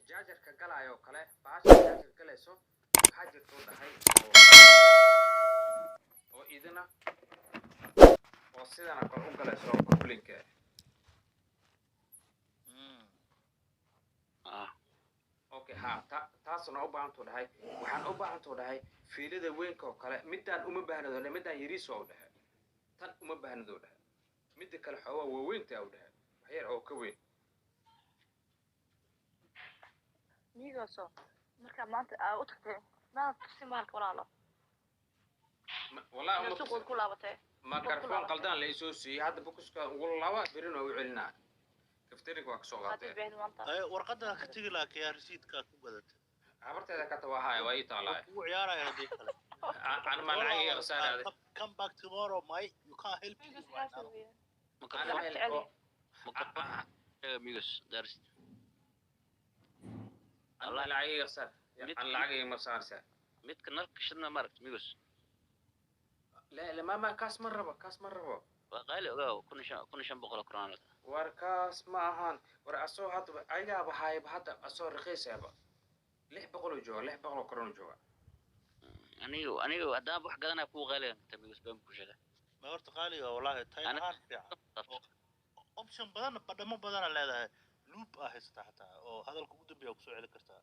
Chargerka galaayo oo kale, bahasha chargerka galayso waxaa jirta u dhahay oo idina oo sidana kale u galayso oo cablinka ah. Ah. Okay, ha, taasna u baahantuu dhahay. Waxaan u baahantuu dhahay fiilada weynka oo kale. Midaan uma baahnado dhahay, midaan yariis oo dhahay, tan uma baahnado dhahay. Midda kale xoogaa waaweynta u dhahay, wax yar oo ka weyn. Migooso markaa maanta aa u tagtay, maada tusin bahalka, walaalo? Wallahi inaad uma suuq tusin. Ku laabatay. Microphone qaldaan la isoo siiyey. Hadda boxka ugu laba berina u celinaa, kaftarinka waa kasoo Maad qaatee. Bixin maanta. Ay, warqadda ka tegi lahaa kayaa risiidka ku gadatay. Habarteeda kata waa haya, waa ii taalaa. Kugu ciyaaraya haddii kale. Ana maa lacag iga khasaaraaday? Come back tomorrow, mate. You can't help you Migos right now. xaasi weeyaan. Ana Microphone. Jecel. Microphone migos daaris. Ana lacag iga khasaar, ana lacag igama khasaarsa. Midka nalka shidna, maaragta, migos? La la, ma kaas ma rabo, kaas ma rabo. Waa qaali, ogaaw, 1500 oo kronaan. War kaas ma ahaan. War asoo hadda ayagaaba haayaba, hadda asoo raqiisaba 600 oo jooga, 600 oo koron jooga. Aniga haddaan wax gadanaya kuwa qaaligan kata, migos, baan ku sheegay. Ma horta qaaliga, wallahi tayo ahaan fiican. Option badan, badhamo badana leedahay. Loop aa haysataa xataa oo hadalka ugu dambeeya kusoo celin kartaa.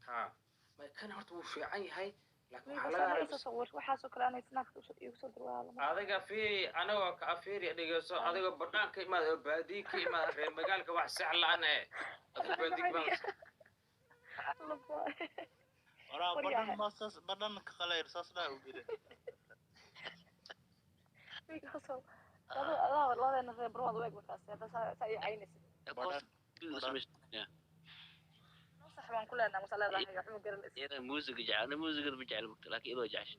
Ha, ma kan horta wuu fiican yahay, laakiin waxaa Migos laga ana rabaa isoo sawir waxaasoo kale anay Snapka iigu soo dir, walaalo. Adiga fiiri, anagoo ka fiiri, dhegeyso. Adigoo badhaan ka imaada oo baadiye ka imaada, reer magaalka wax sax la-aan eh, adigo baadiye ka imaada. Waraa Waryahay. Badhan ma saas badhan ka qalayr saas dhaa u gele. Migoso adoo adaa labadeena reer barwaad u eg markaas hadda saa ii caynaysid. Badhan. Sax baan ku leenahay mase leedahay waxma garanaysid. Iyada muusiga jecel, ana muusigada ma jecel mugta, laakiin iyadoo jecesha.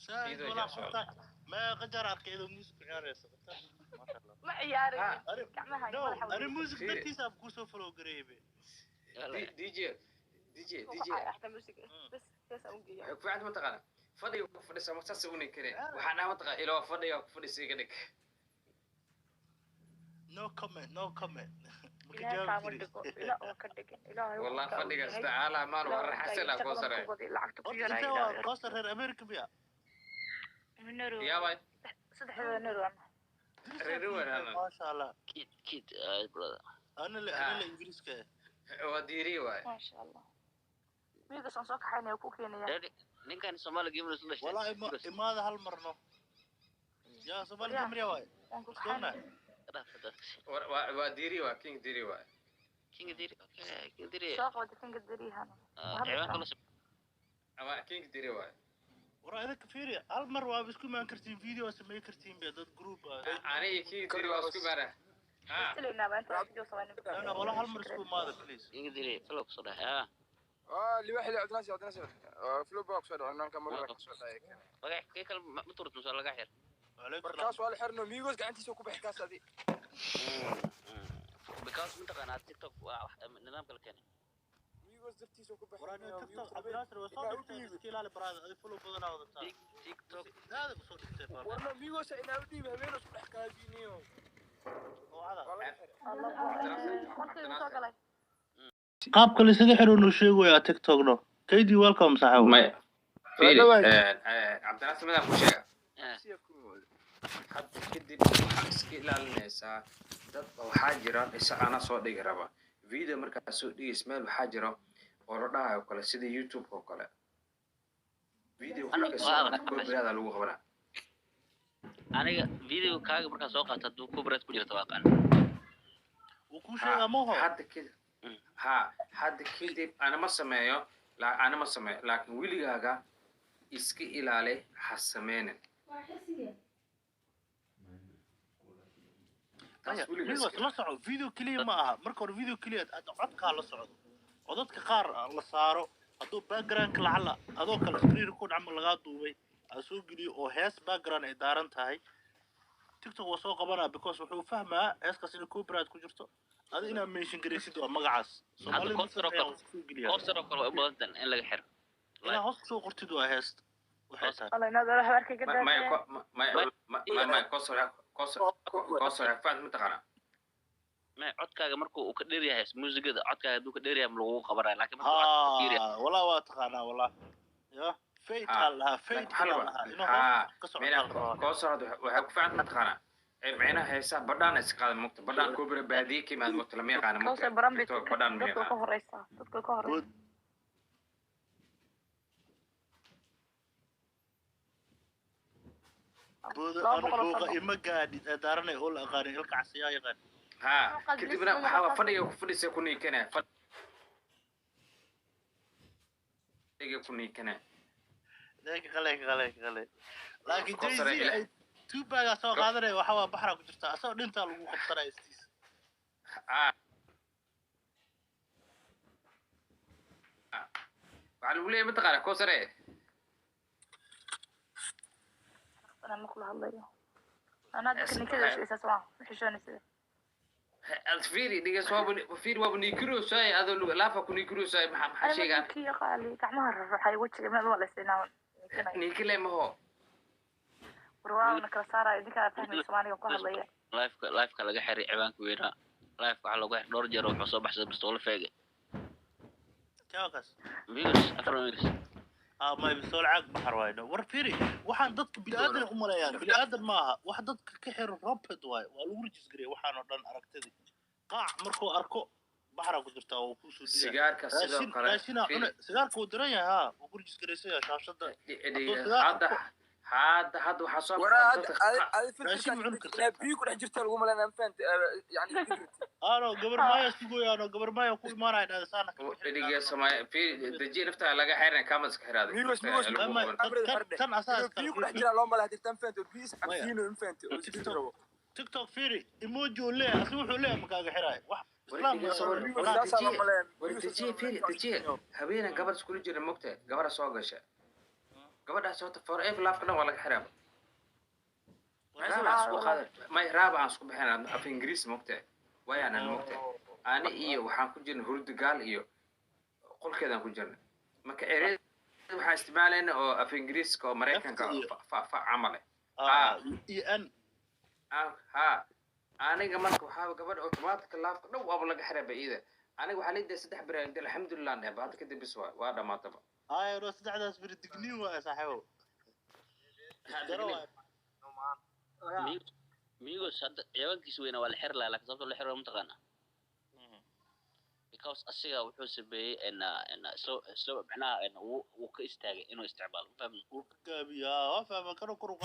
Said Iyadoo walaa jecel. Khatar. Meeqa jeer arkay iyadoo music ku ciyaaraysa, khatar. Masha Allah. Ma ciyaarin. Ha. Gacmaha No, madaxa ani music Fiiri. dartiisa aan kusoo follow gareeyay be. DJ DJ DJ. Xataa music bas saas aan u geeya. Waxay ku fiicanta, mataqaana, fadhiga ku fadhisa ma saas una kare. Waxaan dhaha, mataqaana, ilaa fadhiga ku fadhisa iga dhig. No comment, no comment. Ma ka Ilaahay jawaabi kaama karin. dhigo, ilaa oo ka dhigin Ilaahay. Wallah fadhigaas tacaala maan waa raxasala koo sare. Lacagta ku Horta yaraa. intee waa Costa reer America miya? Yaabay. Saddexdooda Norway. Reer Norway. Masha Allah. Kid kid brother. Ana le Ingiriiska eh. Waa diiri waay. Maasha Allah, miigas aan soo kaxaynaya ku keenaya. Ninkan Soomaali gamers la dhashay. Wallahi ima imaada hal marno. Yaa Soomaali Waryaa. gamer waay. Waan ku Iskoona. kaxaynaya. Waa diiri, waa king diiri waay. King Diri, okay, King Diri. Soo qabata kinga dariihan. Ciwaanka la Ama king diiri waay. Waraa idinka fiiri, hal mar waa isku imaan kartiin, video waa samayn kartiin be dad group ah. Aniga king diiri waa isku bara ha. Istilaynaa inta video samaynin. No, wala hal mar isku imaada, please. King Diri follow kusoo dhahay ah. اه اللي واحد عبد الناصر، عبد الناصر فلو بوكس هذا عنوان كم مرة كسر. Magac kii kale ma turut mise laga xir? Waalaikum. Markaas waa la xirno Migos gacantiisa ku bixi kaas adi. Because mataqaanaa TikTok waa wax nidaamka la keenay. Migos dartiisa ku bixi. Waraa TikTok Cabdinaasir waa soo dhigtay, iska ilaali brother, adi follow badanaa wadataa. TikTok. Aad u soo dhigtay baa. Warno Migos inaa u dhiib habeen isku dhex kaadiniyo. Oo cada. Waa laga xiray. Markii soo galay. Qaabka la isaga xiro nuu sheegayaa TikTok no. KD, welcome saaxiib. Maya, fiiri. Waa Cabdinaasir, madaan ku sheega. Eh. Hadda kadib waxaa iska ilaalinaysaa dad ba waxaa jira isa ana soo dhigi raba video. Markaa soo dhigaysa meel waxaa jira oo la dhahayo kale sida YouTube oo kale video copyright lagu qabanaa. Aniga video kaaga markaan soo qaato, hadduu copyright ku jirto, waa aqaan. Wuu kuu sheegaa maho. Hadda kadib, ha, hadda kadib ana ma sameeyo, ana ma sameeyo, laakiin weligaaga iska ilaali, ha sameynin taas. Maya, Weligaa Migos iska la soco, video keliya ma aha. Marka hore video keliya aad codkaa la socdo. Codadka qaar la saaro hadduu backgroundka lacala adoo kale screen record camal lagaa duubay aad soo geliyo oo hees background ay daaran tahay, TikTok waa soo qabanaa because wuxuu fahmaa heeskaas inay copyright ku jirto. Adi inaad mention garaysid waa magacaas. Soomaalida ma Coaster oo sameeyaan, kale. waa soo geliyaa. Coaster oo kale way u badan tahay in laga xiro. Inaad hoos kusoo qortid waa heest waxay tahay. Alla inaad walax arkay ka maya daadeen. Maya maya, kosor kosor kosor faad mataqaanaa. Ma codkaaga markuu uu ka dheer yahay muusigada, codkaaga hadduu ka dheer yahay ma lagugu qabanaya, laakiin markuu codka ka yar yahay Ha, walaa waa taqaanaa, walaa ya fade Ha. aa lahaa, fade Laakiin waxaa aa la lahaa inuu ha hoos ka socdo micnaha aa la rabaa. Koosar hadda waxay ku fiican mataqaanaa micnaha heesaha badhaan iska qaada mugta, badhaan kubra baadiye ka yimaad mugta, lama yaqaana mugta. Kawsar baran bay TikTok badhaan ma dadka ka yaqaana. horeysa, dadka ka horeysa. Good. Booda Laba ana boqol oo buuqa sano. Ima gaadhid ee daaranay oo la aqaanin ilka casiyaa yaqaan. Ha, kadibna waxaa waa fadhiga ku fadhiisa ku niikanaya, fadhiga ku niikanaya. Qale qale qale, laakiin Kowsar Jay-Z ay Tupac-gaa soo qaadanaya, waxa waa baxraa ku jirta, asagoo dhintaa lagu qabsanaya istiis. Waxaa lagu leeyahay mataqaana Kowsare. Anaa ma kula hadlayo, anaa dadka ninkada sheegaysa soo ma xishoonaysa. Fiiri dhigas, waaba fiiri, waaba niikiroosaay adoo laafa ku niikiroosaay, maxaa Anima sheegaan? Ninkii qaali gacmaha rarraxay, wejiga ma malaysa ninkanay. Niikile maho. War waana kala saaraya, idinkaa fahmay Soomaaliga ku hadlaya. Liveka laga xiray ciwaanka weynaa, liveka waxaa loogu xiray dhowr jeer oo wuxuu soo baxsaday bistoolo feege. Jawaabkaas. Migos afar migos. Ah, may bisool caag baxar waayno. War fiiri, waxaan dadka bini'aadan u maleeyaan, bini'aadan maaha. Wax dadka ka xiran robot waaye, waa lagu rajisgareeyay waxaan oo dhan. Aragtidii qaac markuu arko baxraa ku jirtaa oo kusoo digaa. Sigaarka sidoo Raashin kale. raashinaa Fiiri. cune, sigaarka wuu diran yahay, haa, wuu ku rajisgaraysan yahay shaashadda hadduu sigaar Hadda arko. Hadda waxaa soo Waraa baxay dadka adi Raashin ma cuni filterka kartaa? inaa biyo ku dhex jirta lagu malaynaa, ma fahanta yani fikirti. Ano gabar maaya sugoyaano, gabar maaya ku imaanaya dhahda saana ka bixin. Dhigaya Soomaali, fiiri, dejiye naftaa laga xirnay, kamas ka xiraaday. Migos, Migos, Lagu Ma- qaban. tan tan asaa Inuu iskale. biyo ku dhex jiraa loo malaa jirta, ma fahanta, biyo is Maya. cabsiino, ma fahanta, oo isdili TikTok rabo. TikTok fiiri, emoji uu leeyahay, asi wuxuu leeyahay makaaga xiraay wax islaam War dhigayso, war- Migos war saasaa loo dejiye maleeyaa. war Migos dejiye saasaa loo fiiri maleeyaa. Dejiye habeenan gabadh iskula jira mogta, gabadha soo gasha, gabadhaas horta forever laafka dhan waa laga xiraa. Raaba aan isku qaadan may, raaba aan isku bixin af Ingiriis mogta, wayaanan mogta, ani iyo waxaan ku jirnay hurdigaal iyo qolkeedaan ku jirnay. Marka ereyada waxaan isticmaalayna oo af Ingiriiska oo Maraykanka F iyo fa fa camal eh. Ah, iyo n. Ha, aniga marka waxaaba gabadha automatic laafka dhan waaba laga xiraa ba iyada. Aniga waxaa leedahay 3 beri alxamdulilah dheh ba, hadda kadib bis waay, waa dhamaataba. Haya no, saddexdaas beri digniin waay saaxiibow, daro waay. Migos hadda ciwaankiisa weynaa waa la xiri lahaa, laakiin sababta loo xiri mataqaana? Because asiga wuxuu sameeyey slow, macnaha wuu ka istaagay inuu isticmaalo, ma fahmin? Wuu ka gaabiyaa, waa fahma, kana kor u